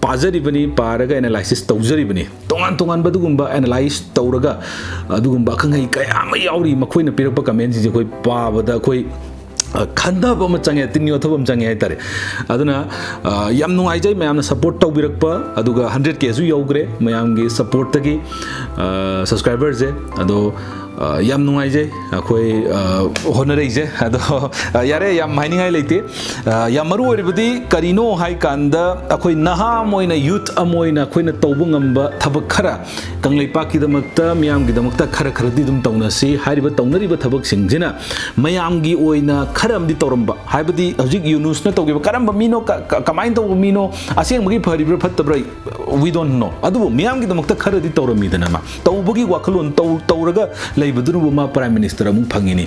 ꯄꯥꯖꯔꯤꯕꯅꯤ, ꯄꯥꯔꯒ analysis ꯇꯧꯖꯔꯤꯕꯅꯤ꯫ ꯇꯣꯉꯥꯟ ꯇꯣꯉꯥꯟꯕ ꯑꯗꯨꯒꯨꯝꯕ analyse ꯇꯧꯔꯒ ꯑꯗꯨꯒꯨꯝꯕ ꯑꯈꯪ ꯑꯍꯩ ꯀꯌꯥ ꯑꯃ ꯌꯥꯎꯔꯤ꯫ ꯃꯈꯣꯏꯅ ꯄꯤꯔꯛꯄ commentꯁꯤꯡꯁꯦ ꯑꯩꯈꯣꯏ ꯄꯥꯕꯗ ꯑꯩꯈꯣꯏ ꯑ, ꯈꯟꯊꯕ ꯑꯃ ꯆꯪꯉꯦ, ꯇꯤꯟ ꯌꯣꯠꯊꯕ ꯑꯃ ꯆꯪꯉꯦ ꯍꯥꯏꯇꯥꯔꯦ꯫ ꯑꯗꯨꯅ, ꯑ, ꯌꯥꯝ ꯅꯨꯡꯉꯥꯏꯖꯩ ꯃꯌꯥꯝꯅ ꯁꯞꯄꯣꯔꯠ ꯇꯧꯕꯤꯔꯛꯄ, ꯑꯗꯨꯒ ꯍꯟꯗ꯭ꯔꯦꯠ ꯀꯦꯁꯨ ꯌꯧꯈ꯭ꯔꯦ ꯃꯌꯥꯝꯒꯤ ꯁꯞꯄꯣꯔꯠꯇꯒꯤ, ꯑ, ꯁꯕꯁꯀ꯭ꯔꯥꯏꯕꯔꯁꯦ꯫ ꯑꯗꯣ, ꯑ, ꯌꯥꯝ ꯅꯨꯡꯉꯥꯏꯖꯩ ꯑꯩꯈꯣꯏ, ꯑ, ꯍꯣꯠꯅꯔꯛꯏꯁꯦ꯫ ꯑꯗꯣ, ꯑ, ꯌꯥꯔꯦ, ꯌꯥꯝ ꯍꯥꯏꯅꯤꯡꯉꯥꯏ ꯂꯩꯇꯦ꯫ ꯑ, ꯌꯥꯝ ꯃꯔꯨ ꯑꯣꯏꯔꯤꯕꯗꯤ ꯀꯔꯤꯅꯣ ꯍꯥꯏ ꯀꯥꯟꯗ, ꯑꯩꯈꯣꯏ ꯅꯍꯥ ꯑꯃ ꯑꯣꯏꯅ, ꯌꯨꯠ ꯑꯃ ꯑꯣꯏꯅ ꯑꯩꯈꯣꯏꯅ ꯇꯧꯕ ꯉꯝꯕ ꯊꯕꯛ ꯈꯔ ꯀꯪꯂꯩꯄꯥꯛꯀꯤꯗꯃꯛꯇ, ꯃꯤꯌꯥꯝꯒꯤꯗꯃꯛꯇ ꯈꯔ ꯈꯔꯗꯤ ꯑꯗꯨꯝ ꯇꯧꯅꯁꯤ꯫ ꯍꯥꯏꯔꯤꯕ ꯇꯧꯅꯔꯤꯕ ꯊꯕꯛꯁꯤꯡꯁꯤꯅ ꯃꯌꯥꯝꯒꯤ ꯑꯣꯏꯅ ꯈꯔ ꯑꯃꯗꯤ ꯇꯧꯔꯝꯕ, ꯍꯥꯏꯕꯗꯤ ꯍꯧꯖꯤꯛ ꯌꯨꯅꯨꯁꯅ ꯇꯧꯈꯤꯕ ꯀꯔꯝꯕ ꯃꯤꯅꯣ, ꯀ-, ꯀ-, ꯀꯃꯥꯏꯅ ꯇꯧꯕ ꯃꯤꯅꯣ, ꯑꯁꯦꯡꯕꯒꯤ ꯐꯔꯤꯕ꯭ꯔꯥ ꯐꯠꯇꯕ꯭ꯔꯥ, we don't know꯫ ꯑꯗꯨꯕꯨ ꯃꯤꯌꯥꯝꯒꯤꯗꯃꯛꯇ ꯈꯔꯗꯤ ꯇꯧꯔꯝꯃꯤꯗꯅ ꯃꯥ꯫ ꯇꯧꯕꯒꯤ ꯋꯥꯈꯜꯂꯣꯟ ꯇꯧ-, ꯇꯧꯔꯒ ꯂꯩꯕꯗꯨꯅꯕꯨ ꯃꯥ Prime Minister ꯑꯃꯨꯛ ꯐꯪꯉꯤꯅꯤ꯫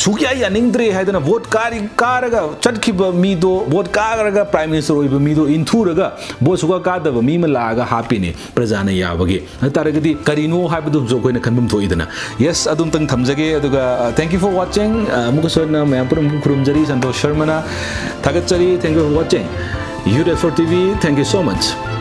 ꯁꯨꯛꯌꯥ ꯌꯥꯅꯤꯡꯗ꯭ꯔꯦ ꯍꯥꯏꯗꯅ ꯚꯣꯠ ꯀꯥꯔꯤ, ꯀꯥꯔꯒ ꯆꯠꯈꯤꯕ ꯃꯤꯗꯣ, ꯚꯣꯠ ꯀꯥꯔꯒ Prime Minister ꯑꯣꯏꯕ ꯃꯤꯗꯣ ꯏꯟꯊꯨꯔꯒ ꯚꯣꯠ ꯁꯨꯀꯥ ꯀꯥꯗꯕ ꯃꯤ ꯑꯃ ꯂꯥꯛꯑꯒ ꯍꯥꯞꯄꯤꯅꯤ ꯄ꯭ꯔꯖꯥꯅ ꯌꯥꯕꯒꯤ꯫ ꯑꯗꯨ ꯇꯥꯔꯒꯗꯤ ꯀꯔꯤꯅꯣ ꯍꯥꯏꯕꯗꯨꯝꯁꯨ ꯑꯩꯈꯣꯏꯅ ꯈꯟꯐꯝ ꯊꯣꯛꯏꯗꯅ꯫ Yes, ꯑꯗꯨꯝꯇꯪ ꯊꯝꯖꯒꯦ꯫ ꯑꯗꯨꯒ, uh, thank you for watching꯫ Uh, ꯑꯃꯨꯛꯀꯁꯨ ꯍꯟꯅ ꯃꯌꯥꯝ ꯄꯨꯝꯅꯃꯛꯄꯨ ꯈꯨꯔꯨꯝꯖꯔꯤ꯫ ꯁꯟꯇꯣꯁ ꯁꯔꯃꯅ ꯊꯥꯒꯠꯆꯔꯤ꯫ Thank you for watching Youth F four T V. Thank you so much꯫